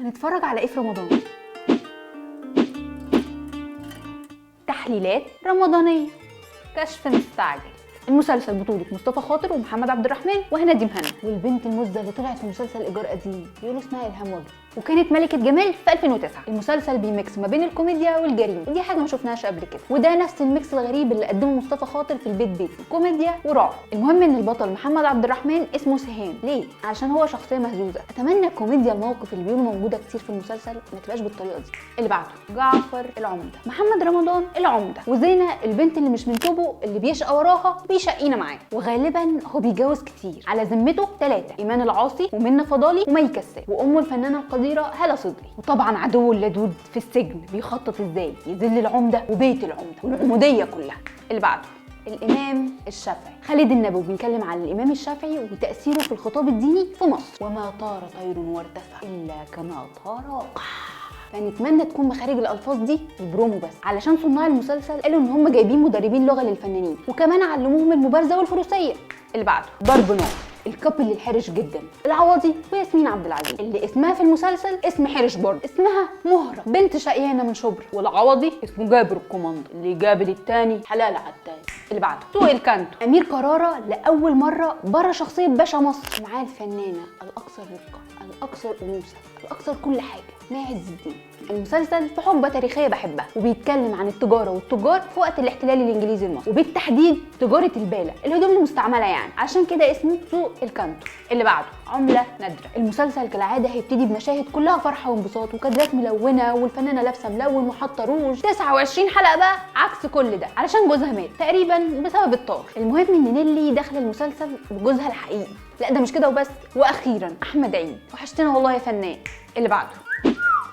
هنتفرج على ايه في رمضان؟ تحليلات رمضانية، كشف مستعجل. المسلسل بطولة مصطفى خاطر ومحمد عبد الرحمن وهنادي مهنا، والبنت المزة اللي طلعت في مسلسل إيجار قديم بيقولوا اسمها إلهام وجدي، وكانت ملكة جمال في 2009. المسلسل بي mix ما بين الكوميديا والجريمة، ودي حاجة ما شفناهاش قبل كده، وده نفس ال mix الغريب اللي قدمه مصطفى خاطر في البيت بيتي، كوميديا ورعب. المهم ان البطل محمد عبد الرحمن اسمه سهام، ليه؟ عشان هو شخصية مهزوزة. اتمنى كوميديا الموقف اللي بيقولوا موجودة كتير في المسلسل ما تبقاش بالطريقة دي. اللي بعده جعفر العمدة، محمد رمضان العمدة، وزينة البنت اللي مش من توبه اللي بيشقى وراها بيشقينا معاه، وغالبا هو بيتجوز كتير. على ذمته 3: ايمان العاصي ومنى فضالي ومي كساب، وامه الفنانة القديره هالة صدقي. وطبعا عدوه اللدود في السجن بيخطط ازاي يذل العمدة وبيت العمدة والعموديه كلها. اللي بعده الامام الشافعي، خالد النبوي بيتكلم عن الامام الشافعي وتاثيره في الخطاب الديني في مصر. وما طار طير وارتفع الا كما طار وقع. فنتمنى تكون مخارج الالفاظ دي البرومو بس، علشان صناع المسلسل قالوا ان هم جايبين مدربين لغة للفنانين، وكمان علموهم المبارزة والفروسيه. اللي بعده ضرب نار، ال couple الحرش جدا، العوضي وياسمين عبد العزيز، اللي اسمها في المسلسل اسم حرش برضه، اسمها مهره بنت شقيانه من شبرا، والعوضي اسمه جابر الكوماندو اللي جابل التاني حلال على التاني. اللي بعده سوق الكانتو، امير كرارة لاول مرة بره شخصية باشا مصر، ومعاه الفنانة الاكثر رقه، الاكثر انوثه، الاكثر كل حاجة، مي عز الدين. المسلسل في حقبة تاريخية بحبها، وبيتكلم عن التجارة والتجار في وقت الاحتلال الانجليزي المصري، وبالتحديد تجارة الباله، الهدوم المستعملة يعني، عشان كده اسمه سوق الكانتو. اللي بعده عمله نادرة، المسلسل كالعادة هيبتدي بمشاهد كلها فرحه وانبساط وكادرات ملونة والفنانه لابسه ملون وحاطه روج. 29 حلقة بقى عكس كل ده، علشان جوزها مات تقريبا بسبب الطار. المهم ان نيلي داخله المسلسل بجوزها الحقيقي، لا ده مش كده وبس، واخيرا احمد عيد، وحشتنا والله يا فنان. اللي بعده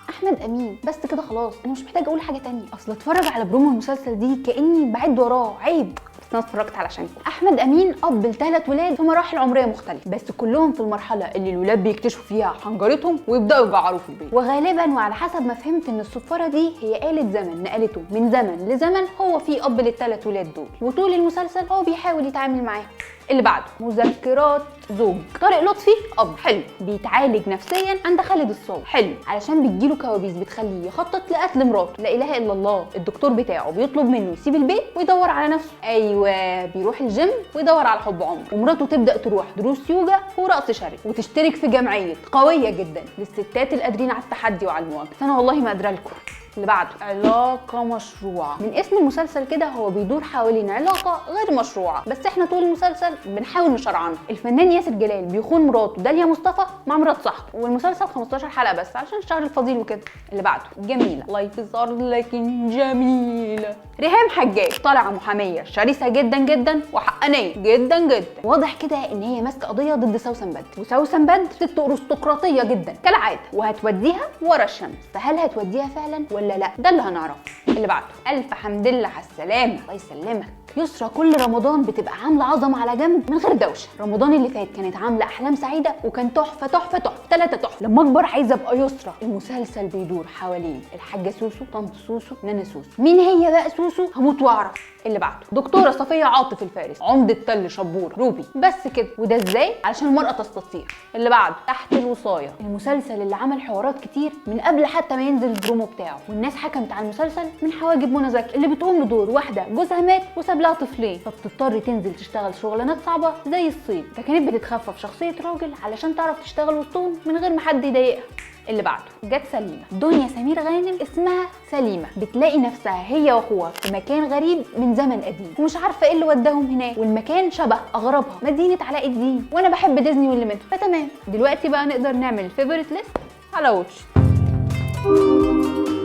احمد امين، بس كده خلاص انا مش محتاجه اقول حاجة تانية، اصل اتفرج على برومو المسلسل دي كاني بعد وراه، عيب، بس انا اتفرجت علشانكم. احمد امين اب ل3 ولاد في مراحل عمرية مختلفة، بس كلهم في المرحلة اللي الولاد بيكتشفوا فيها حنجرتهم ويبداوا يجعروا في البيت. وغالبا وعلى حسب ما فهمت ان الصفاره دي هي آلة زمن نقلته من زمن لزمن، هو في اب لل3 ولاد دول، وطول المسلسل هو بيحاول يتعامل معاهم. اللي بعده مذكرات زوج، طارق لطفي اب حلو، بيتعالج نفسيا عند خالد الصاوي، حلو، علشان بتجيله كوابيس بتخليه يخطط لقتل مراته، لا اله الا الله. الدكتور بتاعه بيطلب منه يسيب البيت ويدور على نفسه، ايوه بيروح الجيم ويدور على حب عمره، ومراته تبدا تروح دروس يوجا ورقص شرقي، وتشترك في جمعية قوية جدا للستات القادرين على التحدي وعلى المواجهة. انا والله ما قادرة لكم. اللي بعده علاقة مشروعة، من اسم المسلسل كده هو بيدور حوالين علاقة غير مشروعة، بس احنا طول المسلسل بنحاول نشرعنها. الفنان ياسر جلال بيخون مراته داليا مصطفى مع مرات صاحبه، والمسلسل 15 حلقة بس عشان الشهر الفضيل وكده. اللي بعده جميلة، life is hard لكن جميلة، ريهام حجاج طالعة محامية شرسة جدا جدا وحقانية جدا جدا، واضح كده ان هي ماسكة قضية ضد سوسن بدر، وسوسن بدر ست ارستقراطية جدا كالعادة، وهتوديها ورا الشمس، فهل هتوديها فعلا ولا لا؟ ده اللي هنعرفه. اللي بعده الف حمد لله على السلامة، الله يسلمك. يسرا كل رمضان بتبقى عامله عظمه على جنب من غير دوشه، رمضان اللي فات كانت عامله احلام سعيدة وكان تحفة تحفة تحفة، 3 تحفة. لما اكبر عايزه ابقى يسرا. المسلسل بيدور حوالين الحاجة سوسو، طنط سوسو، نانا سوسو. مين هي بقى سوسو؟ هموت واعرف. اللي بعده دكتورة صفيه عاطف الفارس، عمده تل شبوره، روبي، بس كده. وده ازاي؟ علشان المراة تستطيع. اللي بعده تحت الوصايه، المسلسل اللي عمل حوارات كتير من قبل حتى ما ينزل البرومو بتاعه، والناس حكمت على المسلسل من حواجب منى زكي اللي بتقوم بدور واحدة جوزها مات وساب لها طفلين، فبتضطر تنزل تشتغل شغلانات صعبة زي الصيد، فكانت بتتخفف شخصية راجل علشان تعرف تشتغل وسطهم من غير ما حد يضايقها. اللي بعده جت سليمة، دنيا سمير غانم اسمها سليمة، بتلاقي نفسها هي واخوها في مكان غريب من زمن قديم ومش عارفه ايه اللي وداهم هناك، والمكان شبه اغربها مدينة علاء الدين، وانا بحب ديزني واللي منها، فتمام. دلوقتي بقى نقدر نعمل favorite list على Watch It.